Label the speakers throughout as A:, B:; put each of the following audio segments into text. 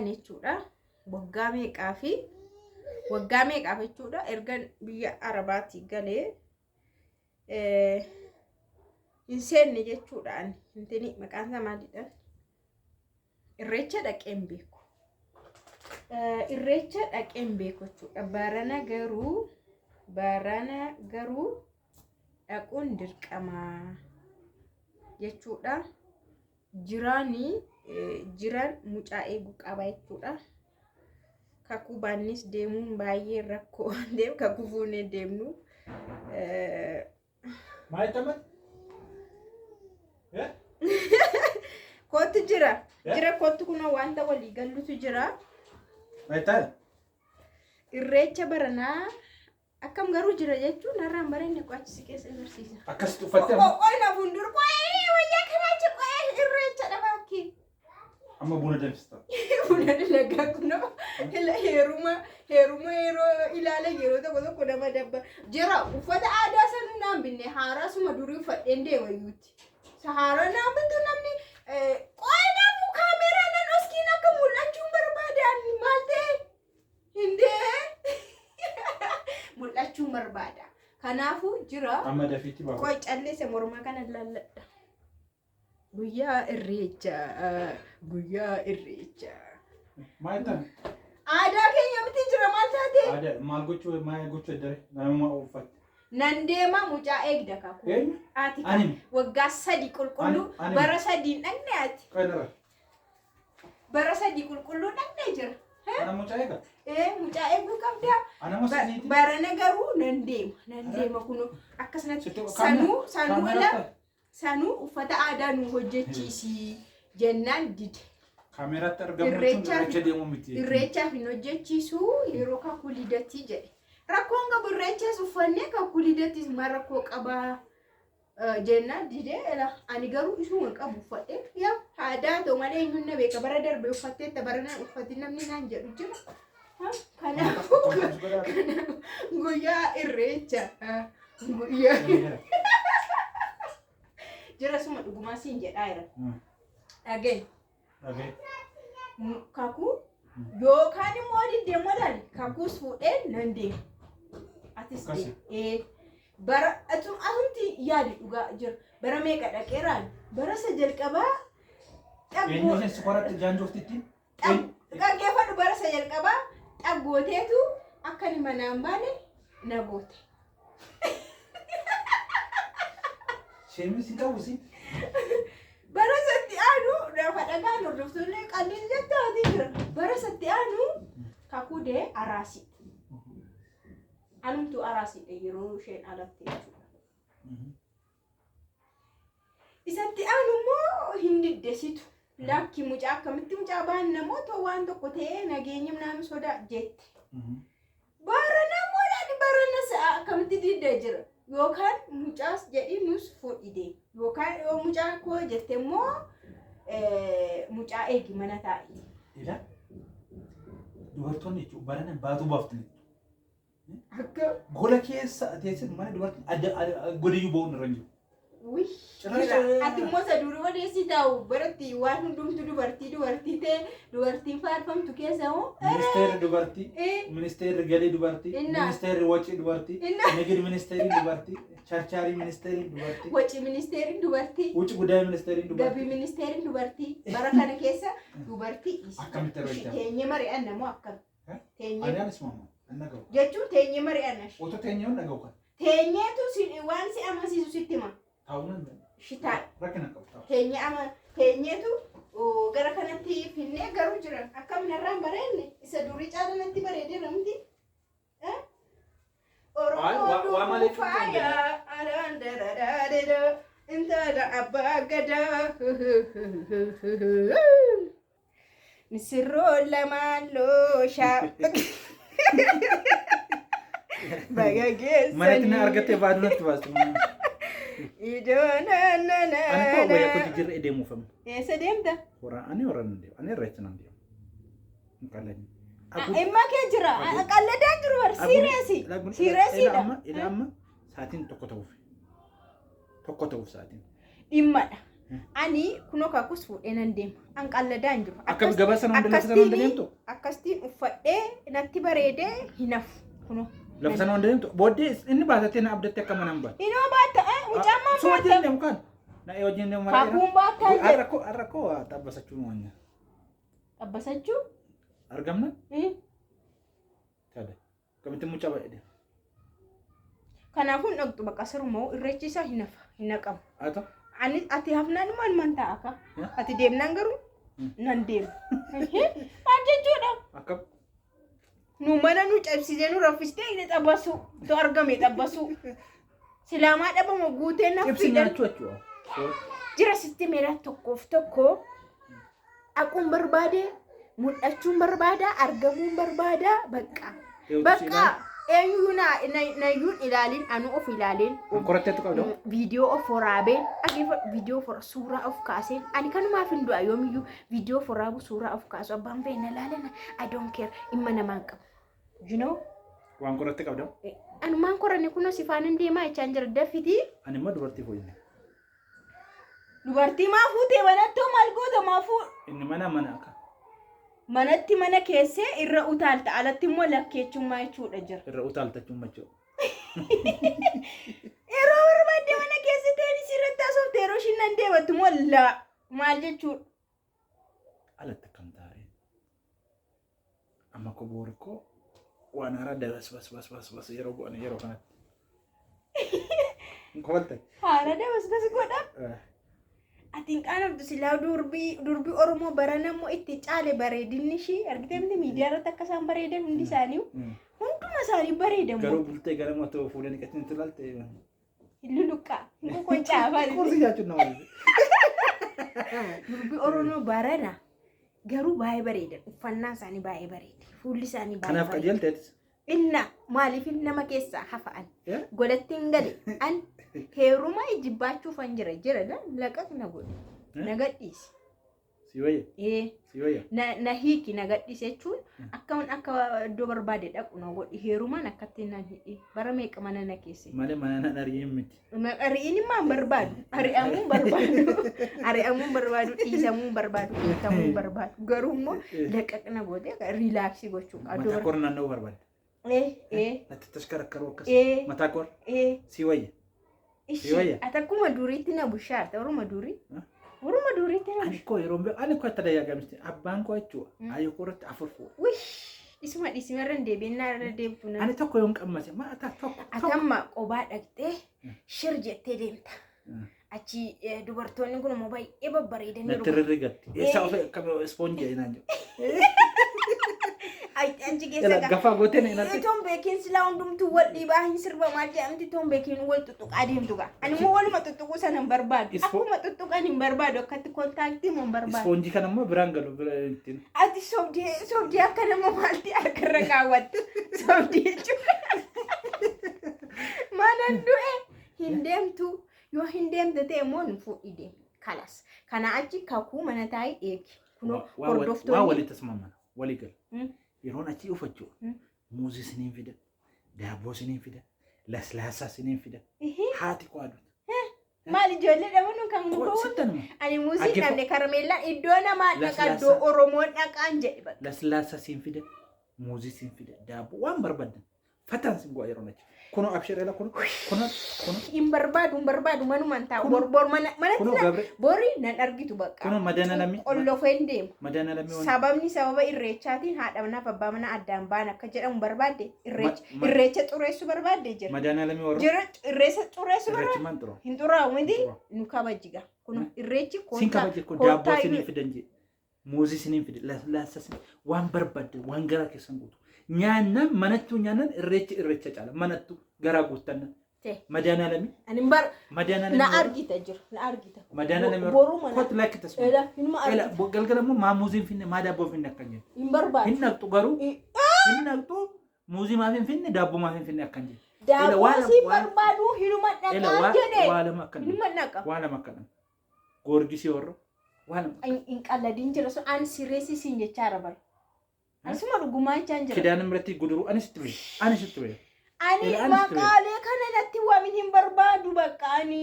A: dhaqne jechuudha. Waggaa meeqaa fi waggaa meeqaaf jechuudha ergan biyya Arabaatii galee hin seenne jechuudha ani. Intini maqaan isaa maalidha? Irreecha dhaqee hin beeku. Irreecha dhaqee hin beeku jechuudha. Barana garuu dhaquun dirqama jechuudha. Jiraanii jiran mucaa eeguu qaba jechuudha. Kakuu baannis deemuun baay'ee rakkoo waan ta'eef kakuu fuunee deemnu.
B: Maal jettama? Eh?
A: Kootu jira.
B: Eh?
A: Jira kootu kunoo wanta walii gallutu jira.
B: Maal jettaa?
A: Irreecha baranaa akkam garuu jira jechuun har'aan barenne qo'achisi keessa agarsiisa.
B: Akkasitti uffattee amma
A: Qoy na fuuldura qoy wayyaa kanaa achi qoy irreecha dhabaakki.
B: Amma buna danfista.
A: Buna dalagaa kunoo ila heeruma heeruma yeroo ilaala yeroo tokko tokko nama dabba. Jira uffata aadaa sanuu naan binne haaraa suma durii uffadheen deema iyyuutti. Haaraa naan bittu namni qoy namu kaameeraa nan oskiin akka mul'achuun barbaada ani maal ta'e hindee mul'achuun barbaada. Kanaafuu jira.
B: Amma dafiitti baafata.
A: Qoy callise morma kana laalladha. Guyyaa irreechaa guyyaa irreechaa.
B: Maal jettan?
A: Aadaa keenya miti jira maal taate?
B: Aadaa maal gochuu eddare namummaa uffatte.
A: Nan deema mucaa eegda kakuu.
B: Eenyu?
A: Ati
B: Ani.
A: waggaa 3 qulqulluu
B: Ani-
A: bara 3 dhaqne ati.
B: Qaynara.
A: Bara 3 qulqulluu dhaqne jira.
B: Ana mucaa eega.
A: Ee mucaa eeguu qabdaa.
B: Ana moo saniiti?
A: Barana garuu nan deema nan deema kunoo akkasumatti
B: Sitti
A: sanuu sanuu
B: kaameraa
A: ila sanuu uffata aadaa nu hojjechiisii jennaan dide.
B: Kaameeraatti argamu jechuun irreecha deemuu miti.
A: Irreechaaf hin hojjechiisu yeroo kakuu lidatii jedhe. Rakkoon qabu irreechas uffannee kakuu lidatis maal rakkoo qabaa jennaan didee ela ani garuu isuma qabu uffadhee yaa aadaa ta'u malee eenyuun na beeka bara darbe uffatteetta bara naan uffatin namni naan jedhu jira. Ha, Kanaafuu guyyaa irreecha guyyaa jira suma dhugumaa siin jedhaa jira. Dhagaye.
B: Dhagee.
A: Kakuu yookaan immoo diddee laali kakuus fuudhee nan deema. Atis
B: Akkasi.
A: deema. Ee, bara atumti yaadi dhugaa jira. Bara meeqa dhaqeeraan bara isa jalqabaa
B: Eenyu isheen sukaratti jaanjooftitti?
A: Dhaggeeffadhu bara isa jalqabaa xaggooteetu akka inni manaan baane na goote.
B: Sheemis hin qabu si.
A: Bara isatti aanu lafa dhagaan hordoftoonni qalliin jettaati jira. Bara isatti aanu kakuu dee araasi. Anumtu araasiidha yeroo isheen alatte jechuudha. Isatti aanu immoo hin diddesitu. Lakki mucaa akkamitti mucaa baan namoota waan tokko ta'ee nageenya naannoo sodaa jette. Barana immoo laali barana akkamitti diddee jira. Yookaan mucaas jedhi nus fuudhi deemi. Yookaan yoo mucaa koo jette immoo mucaa eegi mana taa'iti.
B: Ila dubartoonni jechuun barana baatuu baaftanii.
A: Akka
B: Gola keessa teessee mana dubartiin adda godiyyuu ba'uun irra hin jiru.
A: Wii. Ati immoo isa durii odeessii taa'u baratti waan hundumtu dubartii dubartii ta'e dubartiin faarfamtu keessa moo?
B: Ministeerri dubartii, ministeerri galii dubartii,
A: Inna.
B: ministeerri wacii dubartii,
A: Inna.
B: nigid ministeerri dubartii, charchaarii ministeerri dubartii,
A: Waci ministeerri dubartii.
B: wuci gudaay ministeerri
A: Gabii
B: dubartii.
A: ministeerri dubartii. Bara kana keessa dubartii
B: Akkamitti irra jira?
A: teenyee mari'anna moo akkam?
B: Eh?
A: Teenyee
B: Ani anis maama, an dhaga'u.
A: jechuun teenyee mari'anna.
B: Otoo teenyee hin dhaga'u kan.
A: Teenyeetu waan si amansiisu sitti hima.
B: Taa'uu nan danda'a.
A: Shitaa
B: Rakkina qabu taa'u.
A: teenyee ama teenyeetu gara kanatti finnee garuu jiran akkam narraan bareenne isa durii caala natti bareedeera miti. Eh? Oromoo
B: Waa malee
A: duruu faaya araan dararaadera intala abbaa gadaa. Misirroo lamaan looshaa. Baga geessanii.
B: Manatti na argattee baaduu natti baastu.
A: Idoo na na na
B: Ani koo wayyaa koo
A: na.
B: jijjiirra deemuuf amma.
A: Eessa deemta?
B: Horaa ani horaa nan deema. Ani irreecha nan deema. Hin qallanne.
A: Dhimma kee jira. Qalladaan jiru bar siireesi. Siireesiidha.
B: Ila amma sa'aatiin 1 ta'uuf. 1 ta'uuf sa'aatiin.
A: Dhimmadha. Ani kunoo kakus fuudhee nan deema. An qalladaa hin jiru.
B: Akkam gabaa sana hunda lafa sana hunda deemtu?
A: Akkastiin uffadhee natti bareedee hin hafu. Kunoo.
B: Lafa sana hunda deemtu. Booddee inni baasattee na abdattee akka mana hin baatu.
A: Inoo baata mucaan maan
B: Su wajjin
A: baata?
B: deemu kan. Na wajjin deemu mara.
A: Kakuun baata hin jedhu.
B: Har'a har'a koo xabbasachuun wanya.
A: Xabbasachuu?
B: Argamna? Tada. Akkamitti mucaa baay'ee.
A: Kanaafuu hin dhaqxu bakka sirumaa irreechi isaa hin hafa hin naqamu.
B: Haa ta'u.
A: Ani ati hafnaan maal man ta'a akka? Ati deemnaan garuu nan deema. Maal jechuudha?
B: Akkam.
A: Nu mana nu cabsisee nu raffistee inni xabbasuu tu argame xabbasuu. Silaamaa dhabama guutee
B: Cibsi
A: naffiidhaan
B: nyaachuu jechuudha.
A: jira sitti meeraa tokkoof tokko dhaquun barbaade mul'achuun barbaada argamuun barbaada bakka. Bakka eenyuyyuu nayyuun ilaalin anu of ilaalin
B: Qoratteetu qabda.
A: viidiyoo of waraabeen dhageeffadhu viidiyoo of suuraa of kaaseen ani kanumaaf hin du'a yoomiyyuu viidiyoo of waraabu suuraa of kaasu abbaan fe'e na laalana I don't care dhimma namaan qabu. You know
B: Waan qoratte qabda.
A: anumaan koranne kunoo si faana deemaa jechaan jira daffitii
B: Ani immoo dubartii fuudhine.
A: dubartii maa fuutee manattoo maal goota maa fuu
B: Inni mana mana akka
A: manatti mana keessee irra utaalta alatti immoo lakkeechummaa jechuudha jira.
B: irra utaaltachuun machuu.
A: Yeroo barbaadde mana keessa teenis irratti haasofte yeroo ishiin nan deemattu immoo laa maal jechuudha.
B: Alatti akkam taa'ee. Amma koo boori koo waan haaraa dabas bas bas bas bas yeroo go'an yeroo kanatti. Hin kofalte.
A: Haara dabas bas godha. Ati hin qaanoftu silaa durbii Oromoo barana immoo itti caale bareedinni ishii argitee miti miidiyaa irratti akka isaan bareedan hundi isaanii hunduma isaanii bareedamu.
B: Garuu bultee gara otoo fuula niqatiin itti ilaalte.
A: Hin luluqqaa hin qoqoncaa afaan.
B: Qursii nyaachuun nama dhibe.
A: Durbi Oromoo barana garuu baay'ee bareedan uffannaan isaanii baay'ee bareede fuulli isaanii baay'ee
B: Kanaaf
A: bareeda.
B: qajeelteetis.
A: Inna maaliif nama keessaa hafa'an godhatti hin gale an heeruma ijibbaachuu an jira jira laqaq na godhe na gadhiisi.
B: Si wayya.
A: Ee
B: Si wayya.
A: na hiiki na gadhiisi jechuun akka akka iddoo barbaade dhaqu na godhi heerumaan akkatti nan hidhi bara meeqa mana na keesse.
B: Malee mana nan ari'in miti.
A: Ari'in immoo hin barbaadu. Ari'amuu hin barbaadu. Ari'amuu hin barbaadu. Dhiisamuu hin barbaadu. Hiikamuu hin barbaadu. Garuu immoo laqaqna gootee riilaaksii gochuu qabdu.
B: Mataa kor naanna'uu barbaada.
A: Ee ee
B: Natti tashkarakkaruu akkas.
A: ee
B: Mataa kor
A: ee
B: si wayya.
A: Ishii
B: wayya.
A: ati akkuma duriitti na bushaarte waruma durii. Waruma duriitti na
B: Ani koo yeroo beeku ani koo itti dayyagamiste abbaan koo jechuudha. Ayyoo koo irratti afur fuudha.
A: Wish isuma dhiisima irra hin deebiin naa irra deebtu na.
B: Ani tokko yoon qammase mataa tokko tokko.
A: Atamma qobaa dhaqxee shir jettee deemta. Achi dubartoonni kun immoo baay'ee babbareedanii
B: Natti rirrigatti. Eessaa ofe akkam ispoonjii naan jedhu.
A: Achi keessa
B: Ela gafaa gootee na ilaalte.
A: Toon beekiin silaa hundumtuu wal dhiibaa hin sirba maal jedhamti toon beekiin wal tuttuqaa deemtu gaa. Ani immoo waluma tuttuquu sana hin barbaadu. Akkuma tuttuqan hin barbaadu akkatti kontaaktii immoo hin barbaadu.
B: Ispoonjii kana immoo biraan galu bira ittiin.
A: Ati sobdee sobdee akka nama maalti harkarra kaawwattu sobdee jechuudha. Manan du'e hin deemtu yoo hin deemte ta'e immoo nu fuudhii deemi. Kalas. Kana achi kakuu mana taa'ii eegi. Kunoo
B: Waa
A: hordoftoonni.
B: walitti tasmamana walii gala. Yeroon achii ufachuu muuzii isiniin fida, daabboo isiniin fida, laslaasaa isiniin fida. Haati koo aduuti.
A: Maal ijoollee dhabuun kan nu gowwoomsu?
B: Sittanuma.
A: Ani muuzii dhabne karameellaan iddoo namaa dhaqa iddoo Oromoon dhaqaan jedhe bakka.
B: Laslaasaa siin fida, muuzii siin fida, daabboo waan barbaadan. Fataan siin go'a yeroon achi. Kunoo abshir ela kunoo kunoo kunoo.
A: Hin barbaadu hin barbaadu manumaan taa'u
B: Kunoo-
A: bor bor mana manatti
B: Kunoo
A: na
B: gabre
A: bori nan argitu bakka.
B: kunoo madaana lamii
A: Qollofee hin deemu.
B: madaana lamii waan
A: Sababni sababa irreechaatiin haadha manaaf abbaa mana addaan ba'an akka jedhamu barbaadde irreecha
B: Ma- ma-
A: irreecha xureessuu barbaadde jira.
B: madaana lamii warra
A: Jira irreessa xureessuu barbaadde
B: irreechi maan xuroo.
A: hin xuraa'u miti
B: Xuraa'u.
A: nu kabajiga. Kun irreechi
B: Siin
A: koottaa
B: kabaje kun daabboo
A: koottaa
B: isiniin fidan jee muuzii isiniin fide laslaasaa isin waan barbaadde waan garaa keessan guutu. Nyaannaan manattuu nyaannaan irreechi irreecha caala manattuu garaa guuttanna.
A: Te.
B: Madaana lamii
A: Ani hin bar
B: madaana
A: na
B: lamii warra
A: argita jira na argita.
B: madaana lamii warra
A: Boruu mana
B: kootu lakki tasuma.
A: Ela hinuma
B: Ela
A: argita
B: galgala immoo maa muuzii hin finne maa daabboo hin finne akkan jedhu.
A: hin barbaadu.
B: Hin naqxu garuu hin naqxu muuzii maaf hin finne daabboo maaf hin finne akkan jedhu.
A: Daabboo
B: waa lama-
A: siin
B: waa-
A: barbaadu hinuma
B: Ela
A: dhaqaan
B: waa
A: jedhe
B: waa lama akkan jedhu.
A: hinuma dhaqa.
B: Waa lama akkan Goorgisii warra waa lama.
A: Hin qalladin jira sun ani sireessi siin jechaa jira bara. Asuma dhugumaa jechaan jira.
B: Kidaan biratti guduruu ani sitti beeku. Ani sitti beeku.
A: Ani
B: Ela ani sitti beeku.
A: maqaalee kana natti waamin hin barbaadu bakka ani.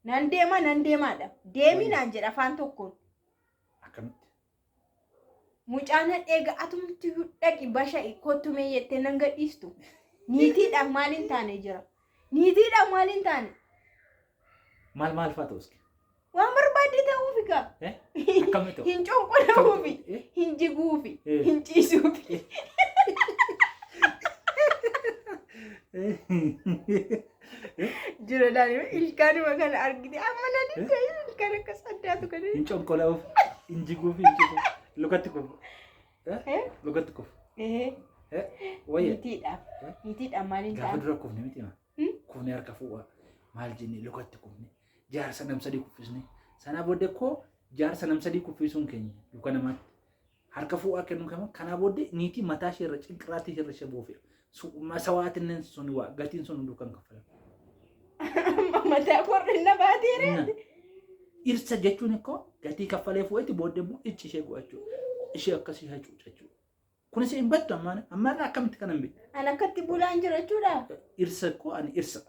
A: Nan deema, nan deemaadha. Deemi naan jedha afaan tokkoon.
B: Akkamitti?
A: Mucaa nan eega atumti dhaqi basha'i kottu mee jettee nan gadhiistu. Niitiidhaaf maal hin taane jira. Niitiidhaaf maal hin taane.
B: Maal maal fa'aa ta'us?
A: Waan barbaadde ta'uufi gaa.
B: Eh? Akkamitti ta'u?
A: Hin conqolamuufi.
B: Eh?
A: Hin jiguufi.
B: Eh.
A: Hin ciisuufi. Jira daa'ima ilkaanuma kana argite amma nan didda ilkaan akkas addaatu kana.
B: Hin conqola'uuf, hin jiguuf, hin ciisuuf, lukatti kufu.
A: Eh?
B: Lukatti kufu.
A: Eh.
B: Wayya.
A: Niitiidhaaf.
B: Eh?
A: Niitiidhaaf maal hin
B: Gaafa
A: taane?
B: dura kufne miti maa?
A: Hmm?
B: Kufne harka fuudhaa. Maal jenne lukatti kufne. Jaarsa nam sadii kuffisne. Sanaa booddee koo jaarsa nam sadii kuffisuun keenya luka namaatti. Harka fuudhaa kennuu kama kanaa booddee niitii mataa ishee irra cinqiraatii ishee irra ishee boofee. Masawaatiin sun waa gatiin sun hunduu kan kaffalamu.
A: Mataa korri na baateere.
B: Irsa jechuun ikkoo gatii kaffalee fuudhetti booddee immoo icci ishee go'achuu. Ishee akkasii hacuuca jechuudha. Kunis hin battu ammaan ammaarraa akkamitti kana hin beeku.
A: An akkatti bulaan jira jechuudha.
B: Irsa koo ani irsa.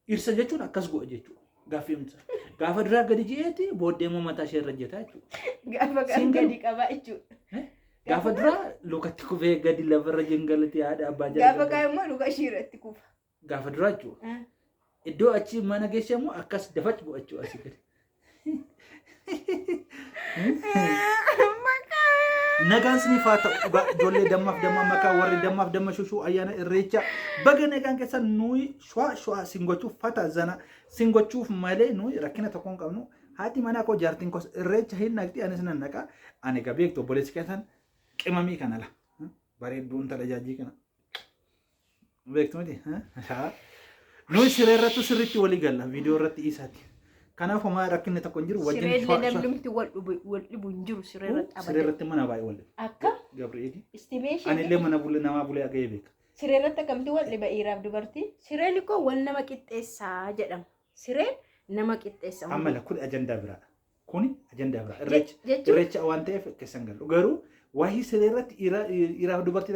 B: Irsa jechuun akkas go'a jechuudha. Gaaffii himsa. Gaafa duraa gadi ji'eeti booddee immoo mataa ishee irra jeta jechuudha.
A: Gaafa
B: Siin galu.
A: gadi qabaa jechuudha.
B: Gaafa duraa lukatti kufee gadi lafarra jengalatti haadha abbaa jala
A: Gaafa
B: galgalti.
A: kaan immoo luka ishii irratti kufa.
B: Gaafa duraa jechuudha. Iddoo achi mana geesse immoo akkas dafac go'a jechuudha asii gadi.
A: Maqaa.
B: Nagaan isiniif haa ta'u dhugaa ijoollee dammaaf damma makaa warri dammaaf damma shushuu ayyaana irreecha baga nagaan keessan nuyi shwaa shwaa sin gochuuf fata zana sin gochuuf malee nuyi rakkina tokko hin qabnu. Haati manaa koo jaartiin koos irreecha hin dhaqxi, anis nan dhaqa. Ani egaa beektu obboleessi keessan qimamii kana la bareedduu intala jaajii kana beektu miti. Nuyi siree irrattu sirriitti walii galla viidiyoo irratti isaati. Kanaaf homaa rakkinni tokko hin jiru wajjin
A: Sireellee
B: shwaa shwaa.
A: namnumti wal dhibu wal dhibu hin jiru siree irratti
B: Siree
A: abadan.
B: irratti mana baay'ee wal dhibu.
A: Akka
B: Gabri'eeli.
A: istimeeshin
B: Anillee mana bulee namaa bulee aga'ee beeka.
A: Siree irratti akkamitti wal dhiba dhiiraaf dubartiin? Sireen koo wal nama qixxeessaa jedhama. Sireen nama qixxeessa.
B: Amma la kun ajandaa biraadha. Kuni ajandaa biraa. Irreecha
A: Jechuun
B: irreecha waan ta'eef keessan galu. Garuu waa'ee siree irratti dhiiraaf dubartii